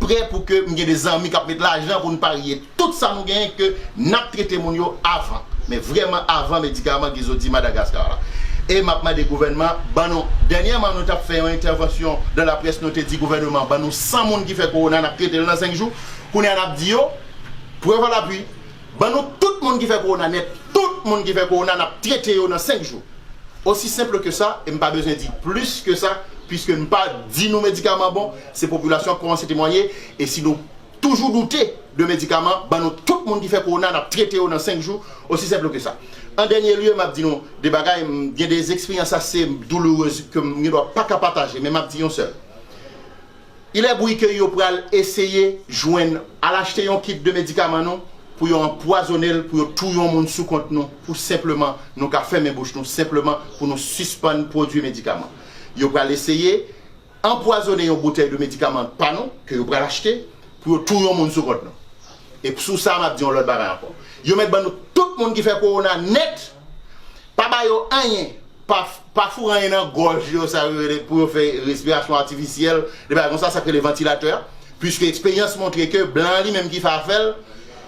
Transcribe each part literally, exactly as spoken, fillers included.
prè pou ke m gen de zanmi k ap met lajan pou n parye tout sa nou genyen ke n ap trete moun yo avan. Men vrèman avan medikaman Guizot di Madagaskar la. E m ap mande gouvènman, ban nou, dènyèman nou t ap fè yon entèvansyon nan laprès, nou te di gouvènman ban nou san moun ki fè kowona, n ap trete l nan senk jou. Kounye a n ap di yo, prèv a lapui, ban nou tout moun ki fè kowona nèt, tout moun ki fè kowona, n ap trete yo nan senk jou. Osi senp ke sa, e m pa bezwen di plis ke sa, piske m pa di nou medikaman bon, se popilasyon an k kòmanse temwanye, e si nou toujou doute de medikaman, ban nou tout moun ki fè kowona, n ap trete yo nan senk jou, osi senp ke sa. An dènye lye, m ap di nou de bagay, m gen de eksperyans ase doulourez ke m gen dwa pa ka pataje, men m ap di yon sèl. Il est bruit ke yo pral eseye jwenn, al achte yon kit de medikaman nou, pou yo anpwazonnen l, pou yo touye yon moun sou kont nou, pou senpleman nou ka fèmen bouch nou, senpleman pou nou sispann pwodui medikaman. Yo pral eseye anpwazonnen yon boutèy de medikaman pa nou, ke yo pral achte, pou yo touye yon moun sou kont nou. E sou sa, m ap di yon lòt bagay ankò. Yo mèt ban nou tout moun ki fè kowona nèt, pa ba yo anyen, pa, pa foure anyen nan gòj yo, sa yo rele, pou yo fè respirasyon atifisyèl, de bagay konsa, sa k rele vantilatè a. Piske eksperyans montre ke blan an li menm ki fè afè l,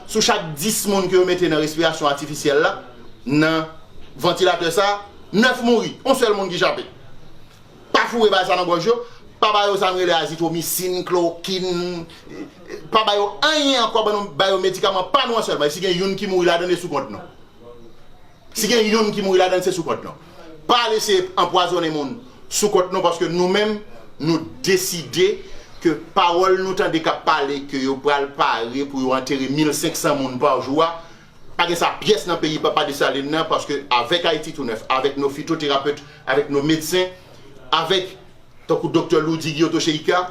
sou chak dis moun ke yo mete nan respirasyon atifisyèl la, nan vantilatè sa, nèf mouri, yon sèl moun ki chape. Pa foure bagay sa nan gòj yo, pa ba yo sa nou rele azitromisin, klokin, pa ba yo anyen ankò, ban nou, ba yo medikaman pa nou an sèlman. E si gen youn ki mouri ladan l, e sou kont nou. Si gen youn ki mouri ladan l, se sou kont nou. Pa lese anpwazonnen moun sou kont nou, paske nou menm, nou deside ke pawòl nou tande k ap pale ke yo pral pare pou yo antere mil senk san moun pa jou a, pa gen sa pyès nan peyi Papa Desalin nan, paske avèk Ayiti Tounèf, avèk nos phytothérapeutes, avèk nos médecins, avèk tankou Doktè Loudy Guillotot Chérika,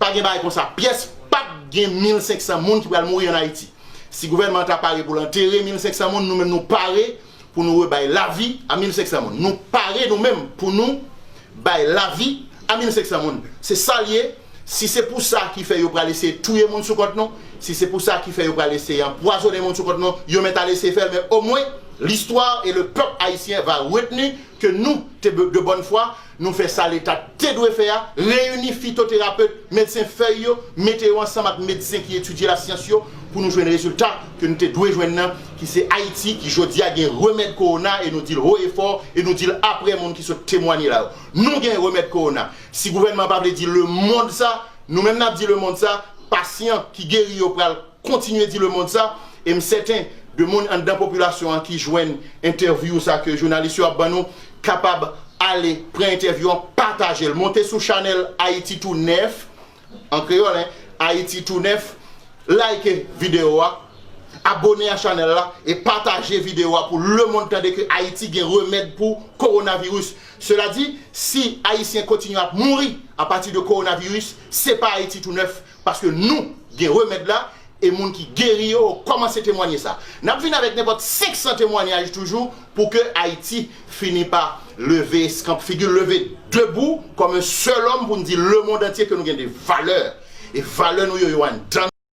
pa gen bagay konsa pyès, p ap gen mil senk san moun ki pral mouri ann Ayiti. Si gouvènman an ta pare pou l antere mil senk san moun, nou menm nou pare pou nou rebay lavi a mil senk san moun. Nou pare nou menm pou nou bay lavi a mil senk san moun. Se sa l ye. Si se pou sa ki fè yo pral eseye touye moun sou kont nou, si se pou sa ki fè yo pral eseye anpwazonnen moun sou kont nou, yo mèt al eseye fè l, men omwen, l'histoire et le peuple haïtien va retenir que nous, te, de bonne foi, nou fè sa Leta te dwe fè a, reyini fitoterapet, medsen fèy yo, mete yo ansanm ak medsen ki etidye lasyans yo, pou nou jwenn rezilta ke nou te dwe jwenn nan, ki se Ayiti, ki jodi a gen remèd kowona, e nou di l ho e fò, e nou di l aprè moun ki sot temwanye la yo. Nou gen remèd kowona. Si gouvènman an pa vle di lemonn sa, nou menm n ap di lemonn sa, pasyan ki geri yo pral kontinye di lemonn sa, e m sèten de moun anndan popilasyon an ki jwenn entèvyou sa ke jounalis yo ap ban nou, kapab ale pran entèvyou an, pataje l, monte sou chanèl Ayiti Tounèf, an kreyòl, en, Ayiti Tounèf, like videyo a, abone a chanèl la, e pataje videyo a pou lemonn tande ke Ayiti gen remèd pou kowonaviris. Sela di, si Ayisyen kontinye ap mouri apati de kowonaviris, se pa Ayiti Tounèf, paske nou gen remèd la, e moun ki geri yo kòmanse temwanye sa. N ap vin avèk nenpòt senk san temwanyaj toujou pou ke Ayiti fini pa leve eskanp figi l, leve debou kòm yon sèl òm pou n di lemonn antye ke nou gen de valè. E valè nou yo, yo anndan